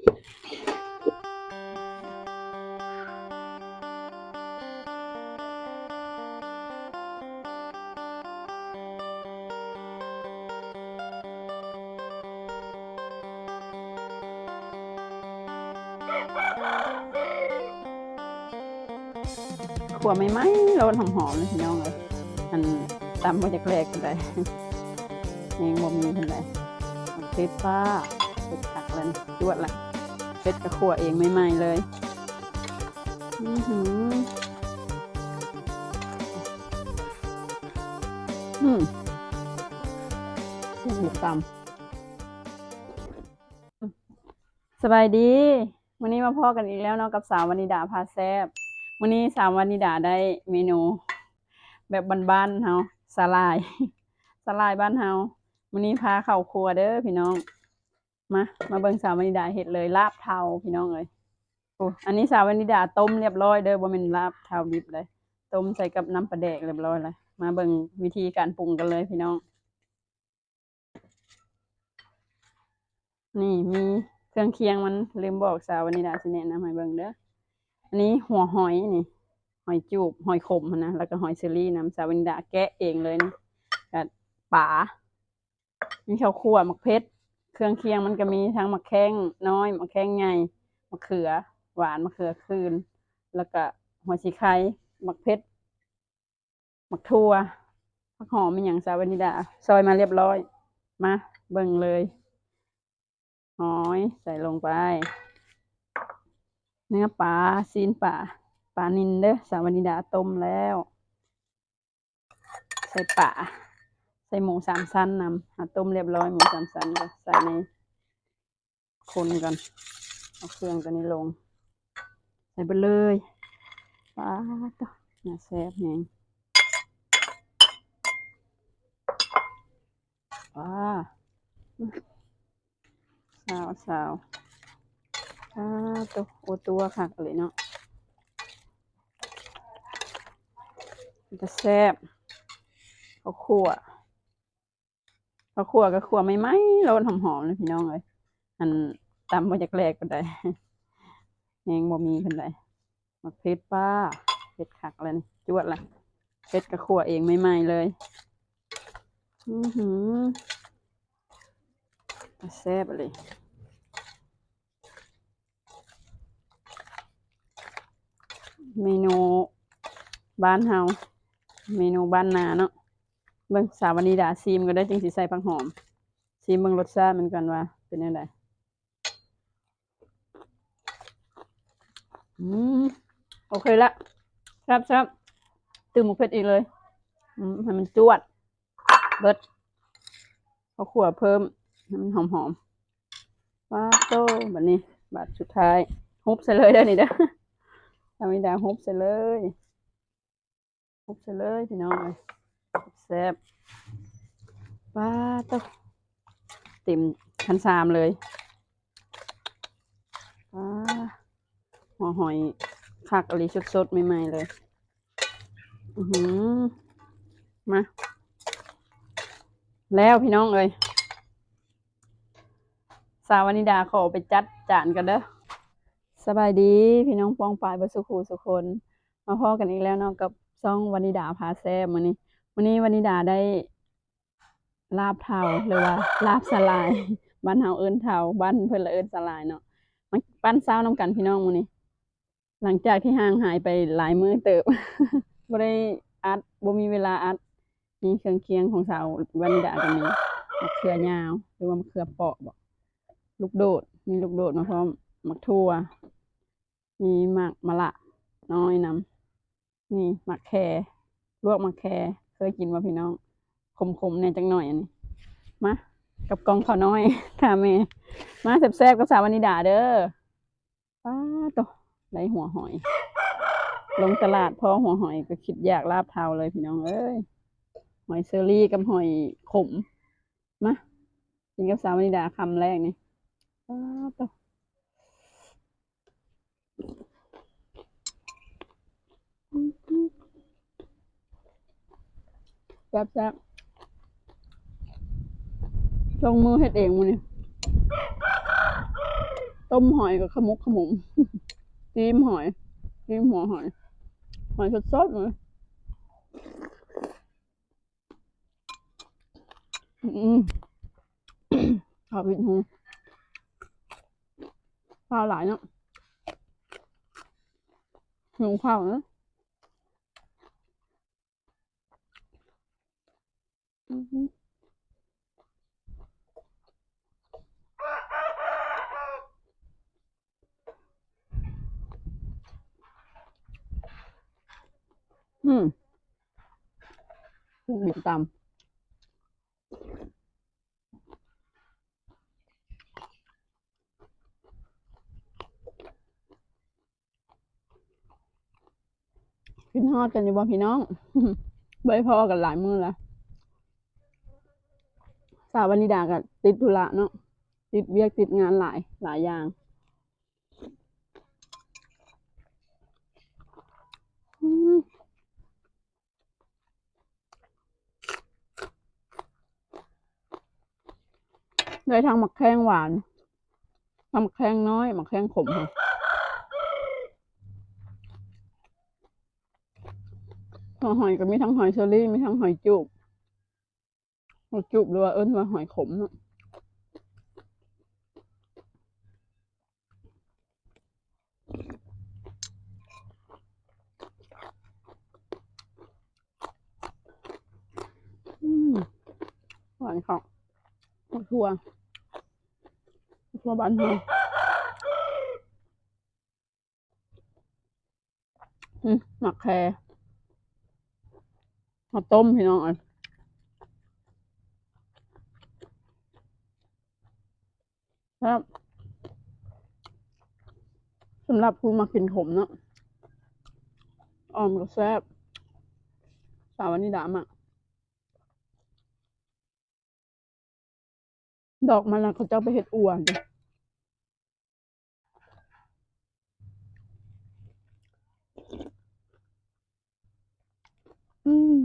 ຂົ້ວໃໝ່ໆ ໂລດ ຫອມໆ ເລີຍພີ່ນ້ອງເອີຍ. ອັນ ຕຳບໍ່ຈັກແຫຼກປານໃດ ແຮງບໍ່ມີປານໃດ. ໝາກເຜັດປ່າ ເຜັດຄັກແລ້ວ ຈວດລະ. ເຜັດກະຂົ້ວເອງໃໝ່ໆ ເລີຍ. ອືຫື ອືມ ເຜັດຕຳ. ສະບາຍດີ ມື້ນີ້ມາພໍ້ກັນອີກແລ້ວເນາະ ກັບສາວວະນິດາພາແຊບ. ມື້ນີ້ສາວວະນິດາໄດ້ເມນູແບບບ້ານໆ ເຮົາ ສາຫຼ່າຍ ສາຫຼ່າຍບ້ານເຮົາ. ມື້ນີ້ພາເຂົ້າຄົວເດີພີ່ນ້ອງ. ມາ ມາເບິ່ງສາວວະນິດາເຮັດເລີຍ ລາບເທົາພີ່ນ້ອງເອີຍ. ໂອ້ ອັນນີ້ສາວວະນິດາຕົ້ມລຽບຮ້ອຍເດີ ບໍ່ແມ່ນລາບເທົາດິບເດີ ຕົ້ມໃສ່ກັບນ້ຳປາແດກລຽບຮ້ອຍລະ. ມາເບິ່ງວິທີການປຸງກັນເລີຍພີ່ນ້ອງ. ນີ້ມີເຄື່ອງຄຽງມັນ ລືມບອກ ສາວວະນິດາຊິແນະນຳໃຫ້ເບິ່ງເດີ. ອັນນີ້ຫົວຫອຍນີ້ ຫອຍຈູບ ຫອຍຂົມຫັ້ນນະ ແລ້ວກໍຫອຍເຊີຣີນຳ ສາວວະນິດາແກະເອງເລີຍນີ້ ກະປາ ມີເຂົ້າຂົ້ວ ໝາກເຜັດ ເຄື່ອງຄຽງມັນກໍມີທັງໝາກແຂ້ງນ້ອຍ ໝາກແຂ້ງໃຫຍ່ ໝາກເຂືອຫວານ ໝາກເຂືອຂືນ ແລ້ວກະຫົວສີໄຄ ໝາກເຜັດ ໝາກຖົ່ວ ຜັກຫອມ ອີຫຍັງ ສາວວະນິດາຊອຍມາລຽບຮ້ອຍ. ມາເບິ່ງເລີຍ ຫອຍໃສ່ລົງໄປ ເນື້ອປາ ຊີ້ນປາ ປານິນເດີ ສາວວະນິດາຕົ້ມແລ້ວ. ໃສ່ປາ ໃສ່ໝູສາມຊັ້ນນຳ ເຮົາຕົ້ມລຽບຮ້ອຍ ໝູສາມຊັ້ນກໍໃສ່ໃນ ຄົນກ່ອນ ເອົາເຄື່ອງຕົວນີ້ລົງ ໃສ່ເບິດເລີຍ. ປາດໂທ້ ໜ້າແຊບແຮງ ປາດ ສາວໆ ປາດໂທ້ ໂອຕົວຄັກອີ່ຫຼີເນາະ ເປັນຕາແຊບ. ເຂົ້າຂົ້ວ ເຂົ້າຂົ້ວກໍຂົ້ວໃໝ່ໆ ໂລດ ຫອມໆ ເລີຍພີ່ນ້ອງເອີຍ. ອັນ ຕຳບໍ່ຈັກແຫຼກປານໃດ ແຮງບໍ່ມີປານໃດ. ໝາກເຜັດ ປ້າ ເຜັດຄັກແລ້ວນີ້ ຈວດລະ ເຜັດກໍຂົ້ວເອງໃໝ່ໆ ເລີຍ. ອືຫື ຕາແຊບອີ່ຫຼີ ເມນູບ້ານເຮົາ ເມນູບ້ານນາເນາະ. ເບິ່ງ ສາວວະນິດາຊີມກ່ອນເດີ ຈຶ່ງຊິໃສ່ຜັກຫອມ ຊີມເບິ່ງລົດຊາດມັນກ່ອນວ່າເປັນແນວໃດ. ອືມ ໂອເຄລະ ແຊບໆ ຕື່ມໝາກເຜັດອີກເລີຍ. ອືມ ໃຫ້ມັນຈວດເບິດ ເຂົ້າຂົ້ວເພີ່ມໃຫ້ມັນຫອມໆ. ປາດໂທ້ ບາດນີ້ ບາດສຸດທ້າຍ ຫຸບໃສ່ເລີຍເດີນີ້ເດີ ທຳມະດາຫຸບໃສ່ເລີຍ. ຄົບໃສ່ເລີຍພີ່ນ້ອງເອີຍ ແຊບໆ. ປາດໂທ້ ເຕັມຄັນຊາມເລີຍ. ປາດ ຫົວຫອຍຄັກອີ່ຫຼີ ສົດໆ ໃໝ່ໆ ເລີຍ. ອືຫື ມາ ແລ້ວພີ່ນ້ອງເອີຍ ສາວວະນິດາຂໍໄປຈັດຈານກ່ອນເດີ. ສະບາຍດີພີ່ນ້ອງປ້ອງປາຍເບິດສູ່ຜູ້ສູ່ຄົນ. ມາພໍ້ກັນອີກແລ້ວເນາະ ກັບຊ່ອງວະນິດາພາແຊບ. ມື້ນີ້ ມື້ນີ້ວະນິດາໄດ້ລາບເທົາ ຫຼືວ່າລາບສາຫຼ່າຍ ບ້ານເຮົາເອີ້ນເທົາ ບ້ານເພິ່ນລະເອີ້ນສາຫຼ່າຍເນາະ ມາປັ້ນເຊົ້ານຳກັນພີ່ນ້ອງມື້ນີ້. ຫຼັງຈາກທີ່ຫ່າງຫາຍໄປຫຼາຍມື້ເຕີບ ບໍ່ໄດ້ອັດ ບໍ່ມີເວລາອັດ. ນີ້ເຄື່ອງຄຽງຂອງສາວວະນິດາກໍມີ ໝາກເຂືອຍາວ ຫຼືວ່າໝາກເຂືອເປາະບໍ ລູກໂດດ ມີລູກໂດດມາພ້ອມ ໝາກຖົ່ວ ມີໝາກມະລະນ້ອຍນຳ ນີ້ໝາກແຄ ລວກໝາກແຄ ເຄີຍກິນບໍ່ພີ່ນ້ອງ? ຂົມໆ ແດ່ຈັກໜ້ອຍ. ອັນນີ້ ມາກັບກ່ອງເຂົ້ານ້ອຍ ຖ້າແມ່ ມາແຊບໆ ກັບສາວວະນິດາເດີ. ປາດໂທ້ ໄດ້ຫົວຫອຍ ລົງຕະຫຼາດພໍ້ຫົວຫອຍກໍຄິດຢາກລາບເທົາເລີຍພີ່ນ້ອງເອີຍ. ຫອຍເຊີຣີກັບຫອຍຂົມ. ມາ ກິນກັບສາວວະນິດາຄຳແລກນີ້. ປາດໂທ້ ແຊບໆ ລົງມືເຮັດເອງມື້ນີ້. ໂຕ ຕົ້ມຫອຍກໍຂະໝຸກຂະໝຸມ ຈີ້ມຫອຍ ຈີ້ມຫົວຫອຍ ຫອຍສົດໆເລີຍ. ອືມ ຂ້າວຜິດຫູ ຂ້າວຫຼາຍເນາະ ຫິວຂ້າວເນາະ. ອືມ ອືມ ປູກບິນຕຳ ຄິດຮອດກັນຢູ່ບໍ່ພີ່ນ້ອງ? ບໍ່ໄດ້ພໍ້ກັນຫຼາຍມື້ແລ້ວ. ສາວວະນິດາກໍຕິດທຸລະເນາະ ຕິດວຽກຕິດງານຫຼາຍ ຫຼາຍຢ່າງ. ອືມ ໄດ້ທັງໝາກແຂ້ງຫວານ ທັງໝາກແຂ້ງນ້ອຍ ໝາກແຂ້ງຂົມ ຫົວຫອຍກໍມີທັງຫອຍເຊີຣີ ມີທັງຫອຍຈູບ ຫອຍຈູບ ຫຼືວ່າເອີ້ນວ່າຫອຍຂົມເນາະ. ອືມ ຫວານເຂົ້າ ໝາກຖົ່ວ ໝາກຖົ່ວບ້ານເຮົາ. ອືມ ໝາກແຄ ເອົາຕົ້ມ ພີ່ນ້ອງເອີຍ. ແຊບ ສຳລັບຜູ້ມັກກິນຂົມເນາະ ອອມກໍແຊບ ສາວວະນິດາມັກ. ດອກມັນນະ ເຂົາເຈົ້າໄປເຮັດອົ່ວເດ້. ອືມ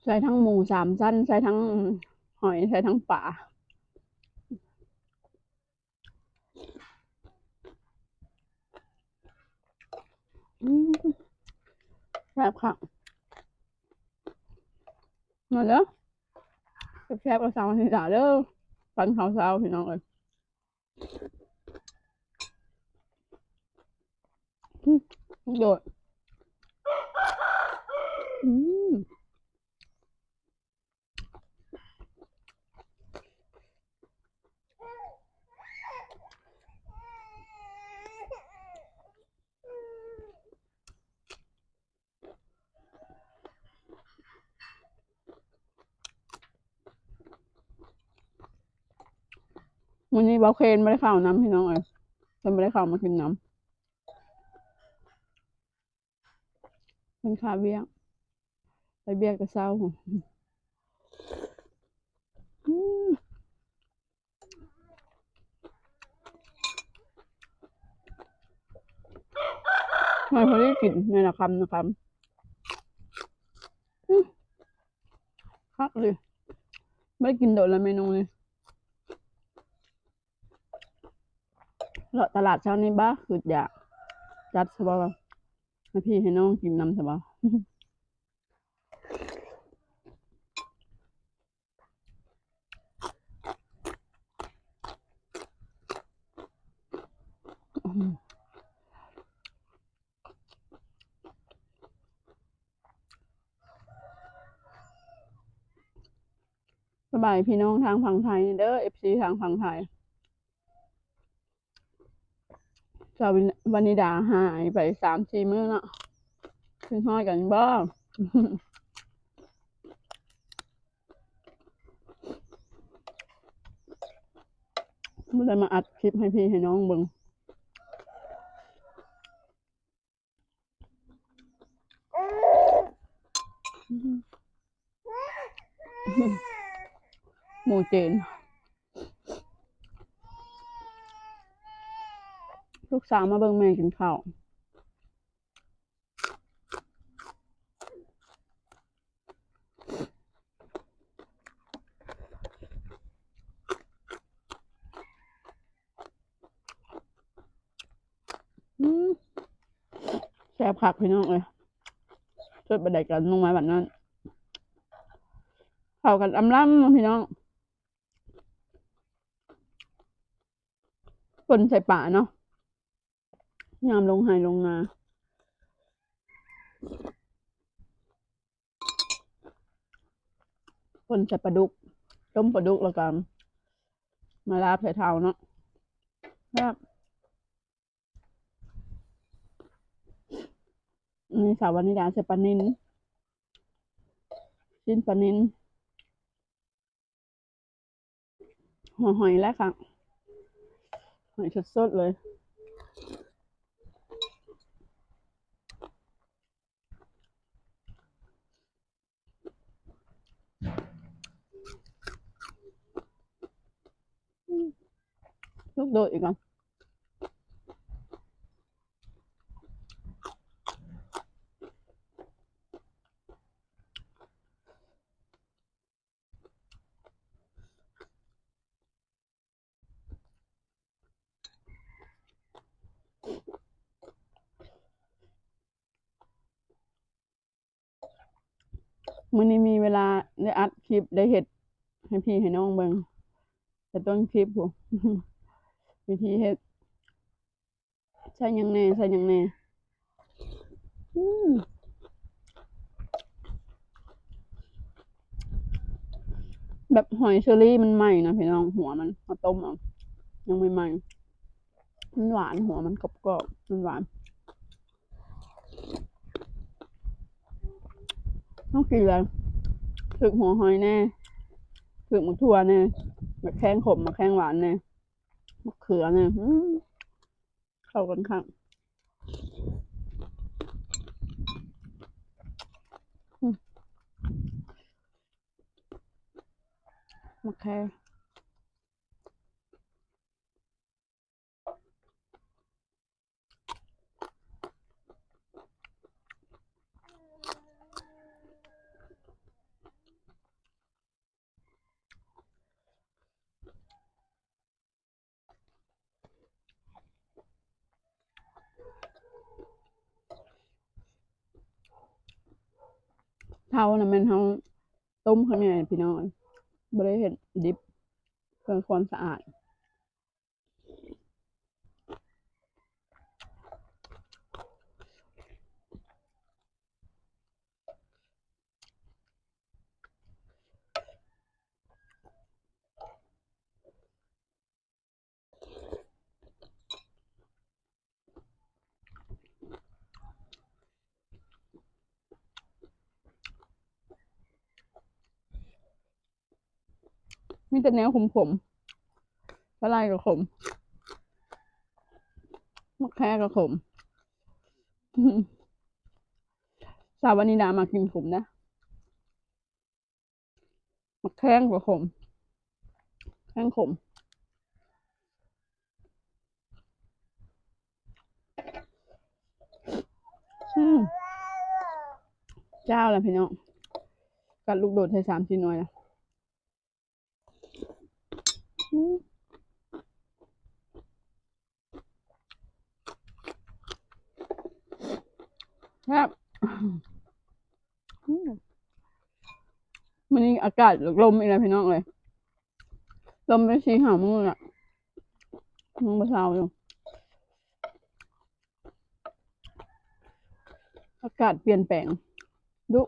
ໃສ່ທັງໝູສາມຊັ້ນ ໃສ່ທັງຫອຍ ໃສ່ທັງປາ. ອືມ ແຊບຄັກ ມາເດີ ແຊບໆ ກັບສາວວະນິດາເດີ ປັນເຂົ້າເຊົ້າ ພີ່ນ້ອງເອີຍ. ອືມ ໂດດ ອືມ. ມື້ນີ້ບ່າວເຄນບໍ່ໄດ້ເຂົ້ານຳ ພີ່ນ້ອງເອີຍ ເພິ່ນບໍ່ໄດ້ເຂົ້າມາກິນນຳ. ເພິ່ນຄາວຽກ ໄປວຽກແຕ່ເຊົ້າ. ອືມ ຫອຍພໍດີກິນ ແມ່ນລະຄຳນະຄຳ. ອືມ ຄັກເລີຍ ບໍ່ໄດ້ກິນດົນແລ້ວເມນູນີ້. ເລາະຕະຫຼາດເຊົ້ານີ້ບາ ຄຶດຢາກ ຈັດຊະບໍ່ ໃຫ້ພີ່ໃຫ້ນ້ອງກິນນຳຊະບໍ່. ສະບາຍດີພີ່ນ້ອງທາງຝັ່ງໄທເດີ ເອັຟຊີທາງຝັ່ງໄທ. ສາວວະນິດາຫາຍໄປສາມສີ່ມື້ເນາະ ຄິດຮອດກັນບໍ່? ບໍ່ໄດ້ມາອັດຄລິບໃຫ້ພີ່ໃຫ້ນ້ອງເບິ່ງ. ໝູເຈນ ລູກສາວມາເບິ່ງແມ່ກິນເຂົ້າ. ບຄັກພີ່ນ້ອງເອີຍ ສົດບາດໃດກໍລົງມາບາດນັ້ນ ເຂົ້າກັນອຳລຳເນາະພີ່ນ້ອງ ປົ່ນໃສ່ປາເນາະ ຍາມລົງໄຮ່ລົງນາ ປົ່ນໃສ່ປາດຸກ ຕົ້ມປາດຸກ ແລ້ວກໍມາລາບໃສ່ເທົາເນາະ ແຊບ. ນີ້ສາວວານິດາໃສ່ປານິນ ຊີ້ນປານິນ ຫົວຫອຍແລ້ວຄ່ະ ຫອຍສົດໆເລີຍ. ລູກໂດດອີກກ່ອນ ມື້ນີ້ມີເວລາໄດ້ອັດຄລິບ ໄດ້ເຮັດໃຫ້ພີ່ໃຫ້ນ້ອງເບິ່ງ ແຕ່ຕົ້ນຄລິບພຸ້ນ ວິທີເຮັດ ໃສ່ຫຍັງແດ່ ໃສ່ຫຍັງແດ່ ອືມ ແບບຫອຍເຊີຣີມັນໃໝ່ນະພີ່ນ້ອງ ຫົວມັນ ເຮົາຕົ້ມເອົາ ຍັງໃໝ່ໆ ມັນຫວານ ຫົວມັນກອບໆ ມັນຫວານ. ເຮົາກິນແລ້ວ ຖືກຫົວຫອຍແດ່ ຖືກໝາກຖົ່ວແດ່ ໝາກແຂ້ງຂົມ ໝາກແຂ້ງຫວານແດ່ ໝາກເຂືອແດ່ ອືມ ເຂົ້າກັນຄັກ ອືມ ໝາກແຄ. ເທົານະແມ່ນເຮົາຕົ້ມຂ້າງໃນພີ່ນ້ອງ ບໍ່ໄດ້ເຮັດດິບ ເພື່ອຄວາມສະອາດ. ມີແຕ່ແນວຂົມໆ ສາຫຼ່າຍກໍຂົມ ໝາກແຄກໍຂົມ ສາວວານິດາມັກກິນຂົມນະ. ໝາກແຂ້ງກໍຂົມ ແຂ້ງຂົມ ອືມ ຈ້າວລະພີ່ນ້ອງ ກັດລູກໂດດໃຫ້ສາມສີ່ໜ່ວຍລະ ອືມ ແຊບ ອືມ ມື້ນີ້ອາກາດລົມອີກແລ້ວພີ່ນ້ອງເອີຍ ລົມໄປສີ່ຫ້າມື້ລະ ຍັງບໍ່ເຊົາຢູ່ ອາກາດປ່ຽນແປງດຸ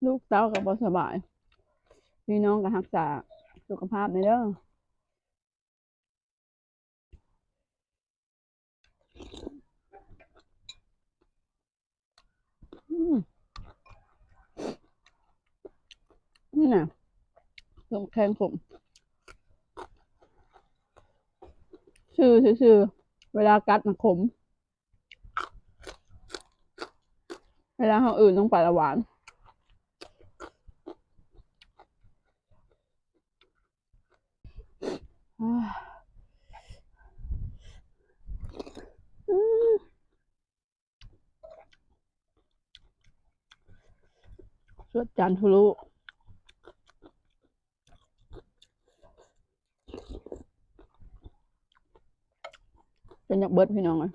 ລູກເຕົ້າກໍບໍ່ສະບາຍ ພີ່ນ້ອງກໍຮັກສາສຸຂະພາບແດ່ເດີ. ອືມ ນີ້ນະ ເຄື່ອງແກງຂົມ ຊື່ຊື່ໆ ເວລາກັດນະຂົມ ເວລາເຮົາອື່ນລົງໄປລະຫວານ. ສວດຈານທຸລຸ ຈົນຢາກເບິດພີ່ນ້ອງເອີຍ.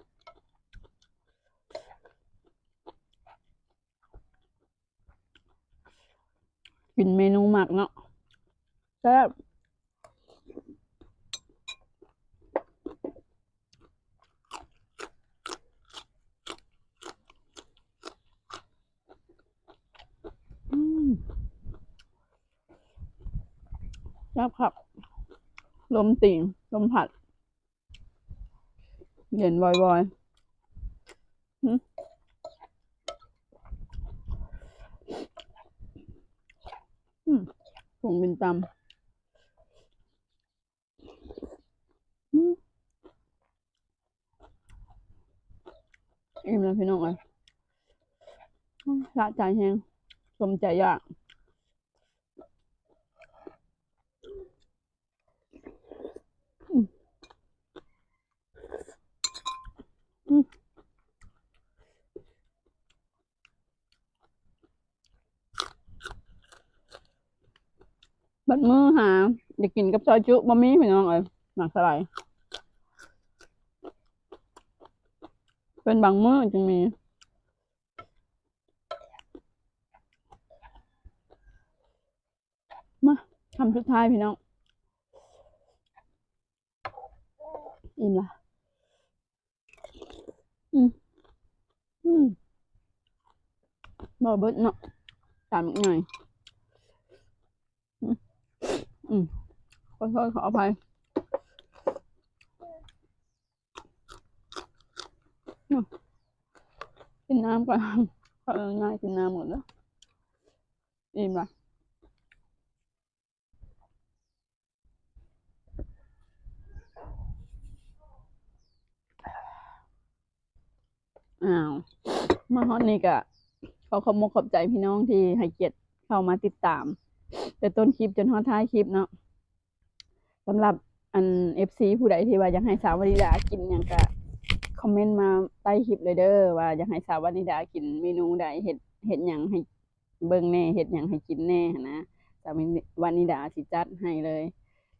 ເນາະ ແຊບ ອືມ ແຊບຄັກ ລົມຕີ ລົມພັດ ເຢັນວອຍໆ ຫືມ ອືມ ຜົງເປັນຕຳ ອືມ ອີ່ມແລ້ວພີ່ນ້ອງເອີຍ ອືມ ສະໃຈແຮງ ສົມໃຈຢາກ. ອືມ ອືມ ບັດມື້ຫາຢາກກິນກັບຊອຍຈຸບໍ່ມີ ພີ່ນ້ອງເອີຍ ໝາກສາຫຼ່າຍ ເປັນບາງມື້ຈຶ່ງມີ. ມາ ຄຳສຸດທ້າຍພີ່ນ້ອງ ອີ່ມລະ ອືມ ອືມ ບໍ່ເບິດເນາະ ຈານບັກໃຫຍ່ ອືມ ອືມ ຂໍໂທດຂໍອະໄພ ອືມ ກິນນ້ຳກ່ອນ ຂໍອະນຸຍາດກິນນ້ຳກ່ອນເດີ ອີ່ມລະ ອ້າວ ມາຮອດນີ້ກະຂໍຂອບມົກຂອບໃຈພີ່ນ້ອງທີ່ໃຫ້ກຽດເຂົ້າມາຕິດຕາມ ແຕ່ຕົ້ນຄລິບຈົນຮອດທ້າຍຄລິບເນາະ. ສຳລັບອັນ ເອັຟຊີ ຜູ້ໃດທີ່ວ່າຢາກໃຫ້ສາວວະນິດາກິນຫຍັງກະຄອມເມັນມາໃຕ້ຄລິບເລີຍເດີ ວ່າຢາກໃຫ້ສາວວະນິດາກິນເມນູໃດ ເຮັດ ເຮັດຫຍັງໃຫ້ເບິ່ງແດ່ ເຮັດຫຍັງໃຫ້ກິນແດ່ຫັ້ນນະ ສາວວະນິດາຊິຈັດໃຫ້ເລີຍ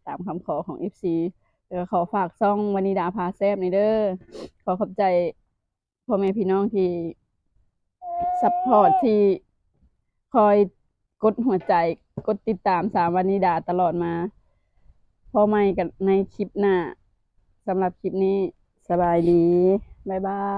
ຕາມຄຳຂໍຂອງ ເອັຟຊີ ແລ້ວກໍຂໍຝາກຊ່ອງວະນິດາພາແຊບແດ່ເດີ. ຂໍຂອບໃຈພໍ່ແມ່ພີ່ນ້ອງທີ່ຊັບພອດ ທີ່ຄອຍກົດຫົວໃຈ ກົດຕິດຕາມສາວວະນິດາຕະຫຼອດມາ. ພໍ້ໃໝ່ກັນໃນຄລິບໜ້າ. ສຳລັບຄລິບນີ້ ສະບາຍດີ ບາຍບາຍ.